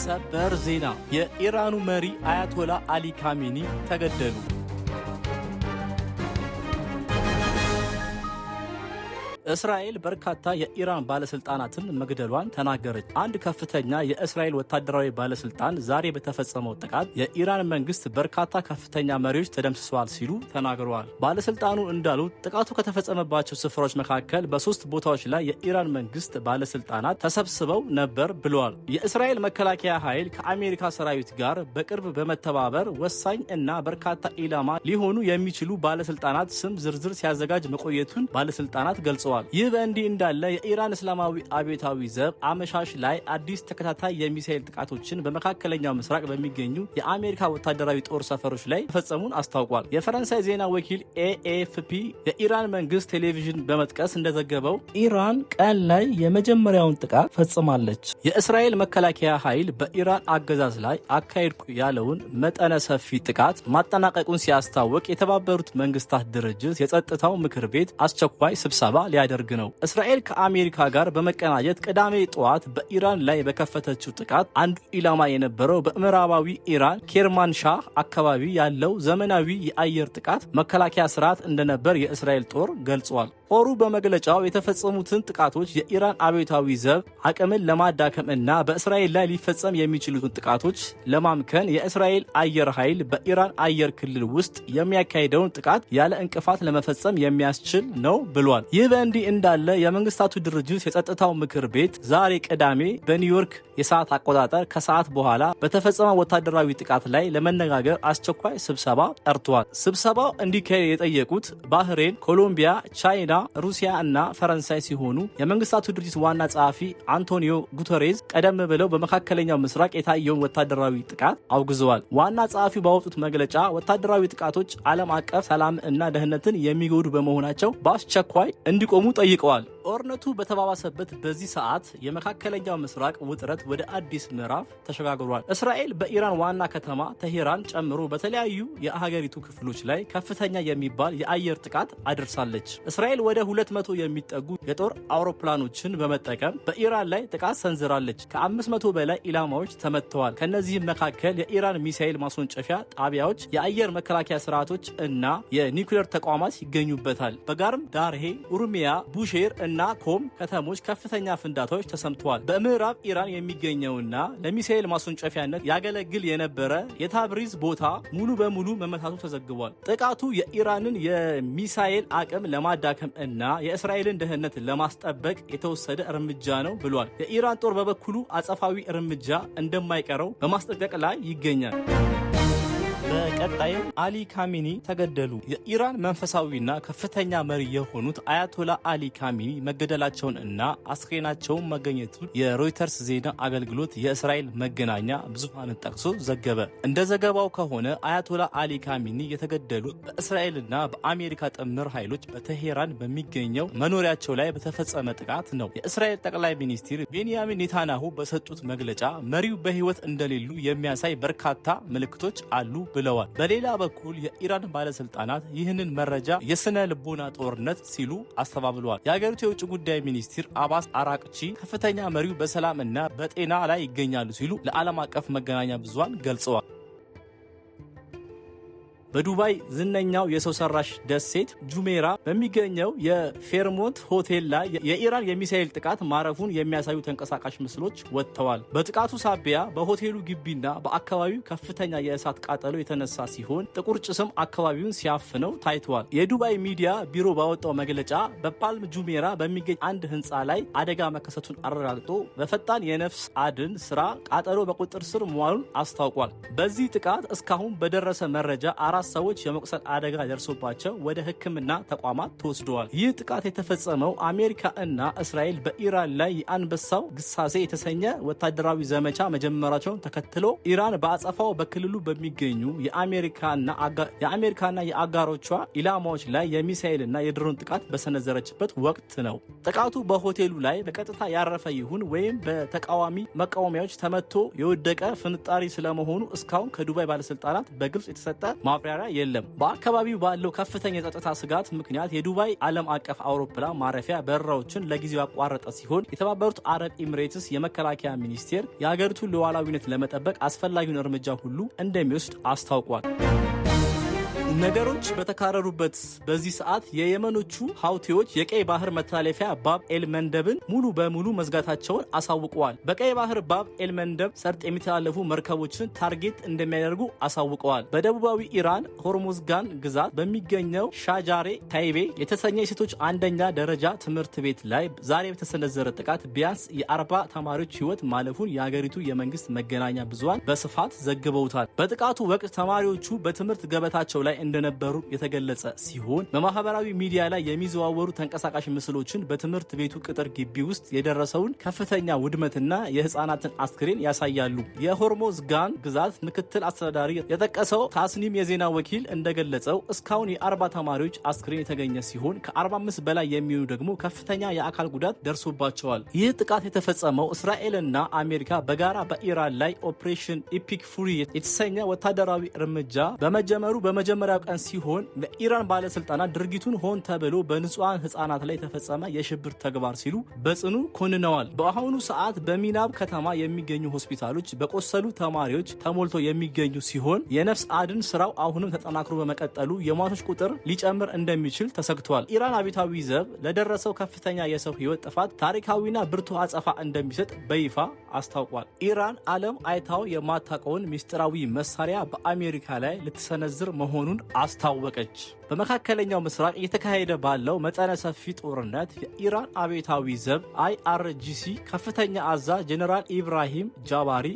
ሰበር ዜና! የኢራኑ መሪ አያቶላ አሊ ካሚኒ ተገደሉ። እስራኤል በርካታ የኢራን ባለስልጣናትን መግደሏን ተናገረች። አንድ ከፍተኛ የእስራኤል ወታደራዊ ባለስልጣን ዛሬ በተፈጸመው ጥቃት የኢራን መንግስት በርካታ ከፍተኛ መሪዎች ተደምስሰዋል ሲሉ ተናግረዋል። ባለስልጣኑ እንዳሉት ጥቃቱ ከተፈጸመባቸው ስፍራዎች መካከል በሶስት ቦታዎች ላይ የኢራን መንግስት ባለስልጣናት ተሰብስበው ነበር ብለዋል። የእስራኤል መከላከያ ኃይል ከአሜሪካ ሰራዊት ጋር በቅርብ በመተባበር ወሳኝ እና በርካታ ኢላማ ሊሆኑ የሚችሉ ባለስልጣናት ስም ዝርዝር ሲያዘጋጅ መቆየቱን ባለስልጣናት ገልጸዋል። ይህ በእንዲህ እንዳለ የኢራን እስላማዊ አብዮታዊ ዘብ አመሻሽ ላይ አዲስ ተከታታይ የሚሳኤል ጥቃቶችን በመካከለኛው ምስራቅ በሚገኙ የአሜሪካ ወታደራዊ ጦር ሰፈሮች ላይ መፈጸሙን አስታውቋል። የፈረንሳይ ዜና ወኪል ኤኤፍፒ የኢራን መንግስት ቴሌቪዥን በመጥቀስ እንደዘገበው ኢራን ቀን ላይ የመጀመሪያውን ጥቃት ፈጽማለች። የእስራኤል መከላከያ ኃይል በኢራን አገዛዝ ላይ አካሄድኩ ያለውን መጠነ ሰፊ ጥቃት ማጠናቀቁን ሲያስታውቅ የተባበሩት መንግስታት ድርጅት የጸጥታው ምክር ቤት አስቸኳይ ስብሰባ ሊያደርግ ነው። እስራኤል ከአሜሪካ ጋር በመቀናጀት ቅዳሜ ጠዋት በኢራን ላይ በከፈተችው ጥቃት አንዱ ኢላማ የነበረው በምዕራባዊ ኢራን ኬርማንሻህ አካባቢ ያለው ዘመናዊ የአየር ጥቃት መከላከያ ስርዓት እንደነበር የእስራኤል ጦር ገልጿል። ጦሩ በመግለጫው የተፈጸሙትን ጥቃቶች የኢራን አብዮታዊ ዘብ አቅምን ለማዳከም እና በእስራኤል ላይ ሊፈጸም የሚችሉትን ጥቃቶች ለማምከን የእስራኤል አየር ኃይል በኢራን አየር ክልል ውስጥ የሚያካሂደውን ጥቃት ያለ እንቅፋት ለመፈጸም የሚያስችል ነው ብሏል። ይህ በእንዲህ እንዳለ የመንግስታቱ ድርጅት የጸጥታው ምክር ቤት ዛሬ ቅዳሜ በኒውዮርክ የሰዓት አቆጣጠር ከሰዓት በኋላ በተፈጸመ ወታደራዊ ጥቃት ላይ ለመነጋገር አስቸኳይ ስብሰባ ጠርቷል። ስብሰባው እንዲካሄድ የጠየቁት ባህሬን፣ ኮሎምቢያ፣ ቻይና፣ ሩሲያ እና ፈረንሳይ ሲሆኑ የመንግስታቱ ድርጅት ዋና ጸሐፊ አንቶኒዮ ጉተሬዝ ቀደም ብለው በመካከለኛው ምስራቅ የታየውን ወታደራዊ ጥቃት አውግዘዋል። ዋና ጸሐፊው ባወጡት መግለጫ ወታደራዊ ጥቃቶች ዓለም አቀፍ ሰላም እና ደህንነትን የሚጎዱ በመሆናቸው በአስቸኳይ እንዲቆሙ ጠይቀዋል። ጦርነቱ በተባባሰበት በዚህ ሰዓት የመካከለኛው ምስራቅ ውጥረት ወደ አዲስ ምዕራፍ ተሸጋግሯል። እስራኤል በኢራን ዋና ከተማ ተሄራን ጨምሮ በተለያዩ የሀገሪቱ ክፍሎች ላይ ከፍተኛ የሚባል የአየር ጥቃት አድርሳለች። እስራኤል ወደ 200 የሚጠጉ የጦር አውሮፕላኖችን በመጠቀም በኢራን ላይ ጥቃት ሰንዝራለች። ከ500 በላይ ኢላማዎች ተመትተዋል። ከእነዚህም መካከል የኢራን ሚሳኤል ማስወንጨፊያ ጣቢያዎች፣ የአየር መከላከያ ስርዓቶች እና የኒውክሌር ተቋማት ይገኙበታል። በጋርም ዳርሄ፣ ኡርሚያ፣ ቡሼር እና ኮም ከተሞች ከፍተኛ ፍንዳታዎች ተሰምተዋል። በምዕራብ ኢራን የሚገኘውና ለሚሳኤል ማስወንጨፊያነት ያገለግል የነበረ የታብሪዝ ቦታ ሙሉ በሙሉ መመታቱ ተዘግቧል። ጥቃቱ የኢራንን የሚሳኤል አቅም ለማዳከም እና የእስራኤልን ደህንነት ለማስጠበቅ የተወሰደ እርምጃ ነው ብሏል። የኢራን ጦር በበኩሉ አጸፋዊ እርምጃ እንደማይቀረው በማስጠንቀቅ ላይ ይገኛል። በቀጣይም አሊ ካሚኒ ተገደሉ። የኢራን መንፈሳዊና ከፍተኛ መሪ የሆኑት አያቶላ አሊ ካሚኒ መገደላቸውን እና አስክሬናቸውን መገኘቱን የሮይተርስ ዜና አገልግሎት የእስራኤል መገናኛ ብዙሃንን ጠቅሶ ዘገበ። እንደ ዘገባው ከሆነ አያቶላ አሊ ካሚኒ የተገደሉት በእስራኤልና በአሜሪካ ጥምር ኃይሎች በቴሄራን በሚገኘው መኖሪያቸው ላይ በተፈጸመ ጥቃት ነው። የእስራኤል ጠቅላይ ሚኒስትር ቤንያሚን ኔታንያሁ በሰጡት መግለጫ መሪው በሕይወት እንደሌሉ የሚያሳይ በርካታ ምልክቶች አሉ ብለዋል። በሌላ በኩል የኢራን ባለስልጣናት ይህንን መረጃ የስነ ልቦና ጦርነት ሲሉ አስተባብለዋል። የሀገሪቱ የውጭ ጉዳይ ሚኒስትር አባስ አራቅቺ ከፍተኛ መሪው በሰላም እና በጤና ላይ ይገኛሉ ሲሉ ለዓለም አቀፍ መገናኛ ብዙሃን ገልጸዋል። በዱባይ ዝነኛው የሰው ሰራሽ ደሴት ጁሜራ በሚገኘው የፌርሞንት ሆቴል ላይ የኢራን የሚሳኤል ጥቃት ማረፉን የሚያሳዩ ተንቀሳቃሽ ምስሎች ወጥተዋል። በጥቃቱ ሳቢያ በሆቴሉ ግቢና በአካባቢው ከፍተኛ የእሳት ቃጠሎ የተነሳ ሲሆን ጥቁር ጭስም አካባቢውን ሲያፍነው ታይተዋል። የዱባይ ሚዲያ ቢሮ ባወጣው መግለጫ በፓልም ጁሜራ በሚገኝ አንድ ህንፃ ላይ አደጋ መከሰቱን አረጋግጦ በፈጣን የነፍስ አድን ስራ ቃጠሎ በቁጥጥር ስር መዋሉን አስታውቋል። በዚህ ጥቃት እስካሁን በደረሰ መረጃ 4 ሰዎች የመቁሰል አደጋ ደርሶባቸው ወደ ሕክምና ተቋማት ተወስደዋል። ይህ ጥቃት የተፈጸመው አሜሪካ እና እስራኤል በኢራን ላይ የአንበሳው ግሳሴ የተሰኘ ወታደራዊ ዘመቻ መጀመራቸውን ተከትሎ ኢራን በአጸፋው በክልሉ በሚገኙ የአሜሪካና የአጋሮቿ ኢላማዎች ላይ የሚሳኤልና የድሮን ጥቃት በሰነዘረችበት ወቅት ነው። ጥቃቱ በሆቴሉ ላይ በቀጥታ ያረፈ ይሁን ወይም በተቃዋሚ መቃወሚያዎች ተመቶ የወደቀ ፍንጣሪ ስለመሆኑ እስካሁን ከዱባይ ባለስልጣናት በግልጽ የተሰጠ ማብራሪያ ማብራሪያ የለም። በአካባቢው ባለው ከፍተኛ የጸጥታ ስጋት ምክንያት የዱባይ ዓለም አቀፍ አውሮፕላን ማረፊያ በረራዎችን ለጊዜው ያቋረጠ ሲሆን፣ የተባበሩት አረብ ኤሚሬትስ የመከላከያ ሚኒስቴር የሀገሪቱን ሉዓላዊነት ለመጠበቅ አስፈላጊውን እርምጃ ሁሉ እንደሚወስድ አስታውቋል። ነገሮች በተካረሩበት በዚህ ሰዓት የየመኖቹ ሀውቲዎች የቀይ ባህር መተላለፊያ ባብ ኤል መንደብን ሙሉ በሙሉ መዝጋታቸውን አሳውቀዋል። በቀይ ባህር ባብ ኤል መንደብ ሰርጥ የሚተላለፉ መርከቦችን target እንደሚያደርጉ አሳውቀዋል። በደቡባዊ ኢራን ሆርሞዝጋን ግዛት በሚገኘው ሻጃሬ ታይቤ የተሰኘ የሴቶች አንደኛ ደረጃ ትምህርት ቤት ላይ ዛሬ በተሰነዘረ ጥቃት ቢያንስ የ40 ተማሪዎች ሕይወት ማለፉን የሀገሪቱ የመንግስት መገናኛ ብዙሃን በስፋት ዘግበውታል። በጥቃቱ ወቅት ተማሪዎቹ በትምህርት ገበታቸው ላይ እንደነበሩ የተገለጸ ሲሆን፣ በማህበራዊ ሚዲያ ላይ የሚዘዋወሩ ተንቀሳቃሽ ምስሎችን በትምህርት ቤቱ ቅጥር ግቢ ውስጥ የደረሰውን ከፍተኛ ውድመትና የህፃናትን አስክሬን ያሳያሉ። የሆርሞዝጋን ግዛት ምክትል አስተዳዳሪ የጠቀሰው ታስኒም የዜና ወኪል እንደገለጸው እስካሁን የ40 ተማሪዎች አስክሬን የተገኘ ሲሆን፣ ከ45 በላይ የሚሆኑ ደግሞ ከፍተኛ የአካል ጉዳት ደርሶባቸዋል። ይህ ጥቃት የተፈጸመው እስራኤልና አሜሪካ በጋራ በኢራን ላይ Operation Epic Fury የተሰኘ ወታደራዊ እርምጃ በመጀመሩ በመጀመሪያው ቀን ሲሆን፣ የኢራን ባለስልጣናት ድርጊቱን ሆን ተብሎ በንጹሐን ህጻናት ላይ የተፈጸመ የሽብር ተግባር ሲሉ በጽኑ ኮንነዋል። በአሁኑ ሰዓት በሚናብ ከተማ የሚገኙ ሆስፒታሎች በቆሰሉ ተማሪዎች ተሞልተው የሚገኙ ሲሆን፣ የነፍስ አድን ስራው አሁንም ተጠናክሮ በመቀጠሉ የሟቾች ቁጥር ሊጨምር እንደሚችል ተሰግቷል። ኢራን አብዮታዊ ዘብ ለደረሰው ከፍተኛ የሰው ህይወት ጥፋት ታሪካዊና ብርቱ አጸፋ እንደሚሰጥ በይፋ አስታውቋል። ኢራን ዓለም አይታው የማታውቀውን ሚስጥራዊ መሳሪያ በአሜሪካ ላይ ልትሰነዝር መሆኑን አስታወቀች። በመካከለኛው ምስራቅ እየተካሄደ ባለው መጠነ ሰፊ ጦርነት የኢራን አብዮታዊ ዘብ IRGC ከፍተኛ አዛዥ ጀኔራል ኢብራሂም ጃባሪ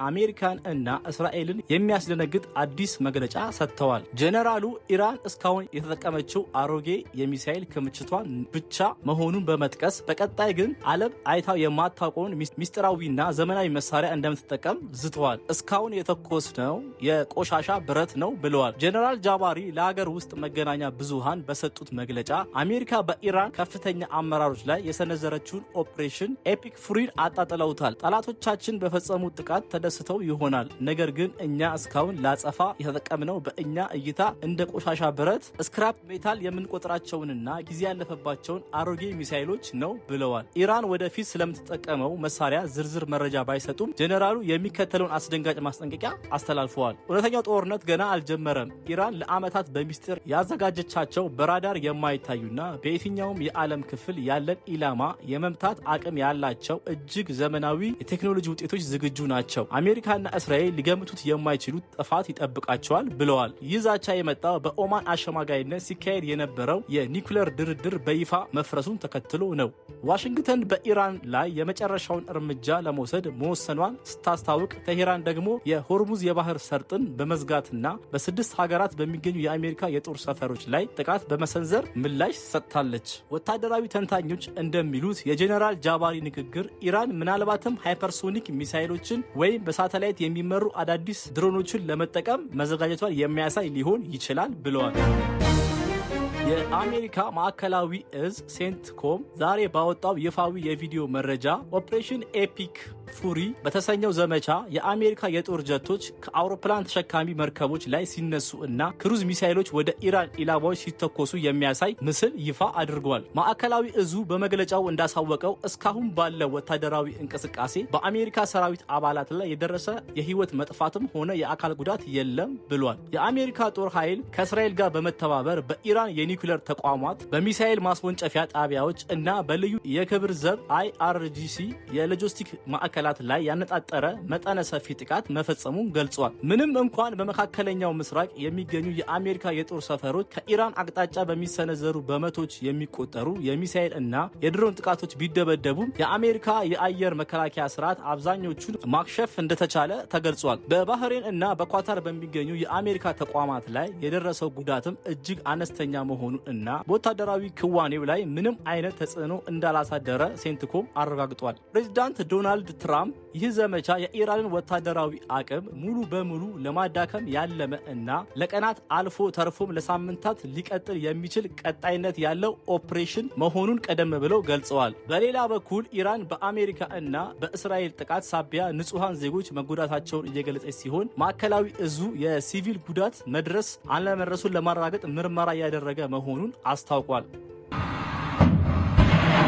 አሜሪካን እና እስራኤልን የሚያስደነግጥ አዲስ መግለጫ ሰጥተዋል። ጀኔራሉ ኢራን እስካሁን የተጠቀመችው አሮጌ የሚሳኤል ክምችቷን ብቻ መሆኑን በመጥቀስ፣ በቀጣይ ግን ዓለም አይታው የማታውቀውን ሚስጥራዊና ዘመናዊ መሳሪያ እንደምትጠቀም ዝተዋል። እስካሁን የተኮስነው የቆሻሻ ብረት ነው ብለዋል። ጀኔራል ጃባሪ ለሀገር ውስጥ መገናኛ ብዙሃን በሰጡት መግለጫ አሜሪካ በኢራን ከፍተኛ አመራሮች ላይ የሰነዘረችውን Operation Epic Fury ን አጣጥለውታል። ጠላቶቻችን በፈጸሙት ጥቃት ተደስተው ይሆናል። ነገር ግን እኛ እስካሁን ላጸፋ የተጠቀምነው በእኛ እይታ እንደ ቆሻሻ ብረት scrap metal የምንቆጥራቸውንና ጊዜ ያለፈባቸውን አሮጌ ሚሳይሎች ነው ብለዋል። ኢራን ወደፊት ስለምትጠቀመው መሳሪያ ዝርዝር መረጃ ባይሰጡም፣ ጀኔራሉ የሚከተለውን አስደንጋጭ ማስጠንቀቂያ አስተላልፈዋል። እውነተኛው ጦርነት ገና አልጀመረም። ኢራን ለዓመታት በሚስጥር ያዘጋጀቻቸው በራዳር የማይታዩና በየትኛውም የዓለም ክፍል ያለን ኢላማ የመምታት አቅም ያላቸው እጅግ ዘመናዊ የቴክኖሎጂ ውጤቶች ዝግጁ ናቸው። አሜሪካና እስራኤል ሊገምቱት የማይችሉት ጥፋት ይጠብቃቸዋል ብለዋል። ይህ ዛቻ የመጣው በኦማን አሸማጋይነት ሲካሄድ የነበረው የኒኩለር ድርድር በይፋ መፍረሱን ተከትሎ ነው። ዋሽንግተን በኢራን ላይ የመጨረሻውን እርምጃ ለመውሰድ መወሰኗን ስታስታውቅ፣ ቴሄራን ደግሞ የሆርሙዝ የባህር ሰርጥን በመዝጋትና በስድስት ሀገራት በሚገኙ የአሜሪካ የጦር ሰፈሮች ላይ ጥቃት በመሰንዘር ምላሽ ሰጥታለች። ወታደራዊ ተንታኞች እንደሚሉት የጄኔራል ጃባሪ ንግግር ኢራን ምናልባትም hypersonic ሚሳይሎችን ወይም በሳተላይት የሚመሩ አዳዲስ ድሮኖችን ለመጠቀም መዘጋጀቷን የሚያሳይ ሊሆን ይችላል ብለዋል። የአሜሪካ ማዕከላዊ እዝ ሴንትኮም ዛሬ ባወጣው ይፋዊ የቪዲዮ መረጃ Operation Epic Fury በተሰኘው ዘመቻ የአሜሪካ የጦር ጀቶች ከአውሮፕላን ተሸካሚ መርከቦች ላይ ሲነሱ እና ክሩዝ ሚሳይሎች ወደ ኢራን ኢላማዎች ሲተኮሱ የሚያሳይ ምስል ይፋ አድርጓል። ማዕከላዊ እዙ በመግለጫው እንዳሳወቀው እስካሁን ባለው ወታደራዊ እንቅስቃሴ በአሜሪካ ሰራዊት አባላት ላይ የደረሰ የህይወት መጥፋትም ሆነ የአካል ጉዳት የለም ብሏል። የአሜሪካ ጦር ኃይል ከእስራኤል ጋር በመተባበር በኢራን የኒውክለር ተቋማት፣ በሚሳኤል ማስወንጨፊያ ጣቢያዎች እና በልዩ የክብር ዘብ IRGC የሎጂስቲክ ማዕከላት ላይ ያነጣጠረ መጠነ ሰፊ ጥቃት መፈጸሙን ገልጿል። ምንም እንኳን በመካከለኛው ምስራቅ የሚገኙ የአሜሪካ የጦር ሰፈሮች ከኢራን አቅጣጫ በሚሰነዘሩ በመቶች የሚቆጠሩ የሚሳኤል እና የድሮን ጥቃቶች ቢደበደቡም፣ የአሜሪካ የአየር መከላከያ ስርዓት አብዛኞቹን ማክሸፍ እንደተቻለ ተገልጿል። በባህሬን እና በኳታር በሚገኙ የአሜሪካ ተቋማት ላይ የደረሰው ጉዳትም እጅግ አነስተኛ መሆኑን መሆኑን እና በወታደራዊ ክዋኔው ላይ ምንም አይነት ተጽዕኖ እንዳላሳደረ ሴንትኮም አረጋግጧል። ፕሬዚዳንት ዶናልድ ትራምፕ ይህ ዘመቻ የኢራንን ወታደራዊ አቅም ሙሉ በሙሉ ለማዳከም ያለመ እና ለቀናት አልፎ ተርፎም ለሳምንታት ሊቀጥል የሚችል ቀጣይነት ያለው ኦፕሬሽን መሆኑን ቀደም ብለው ገልጸዋል። በሌላ በኩል ኢራን በአሜሪካ እና በእስራኤል ጥቃት ሳቢያ ንጹሐን ዜጎች መጎዳታቸውን እየገለጸች ሲሆን፣ ማዕከላዊ እዙ የሲቪል ጉዳት መድረስ አለመድረሱን ለማረጋገጥ ምርመራ እያደረገ መሆኑን አስታውቋል።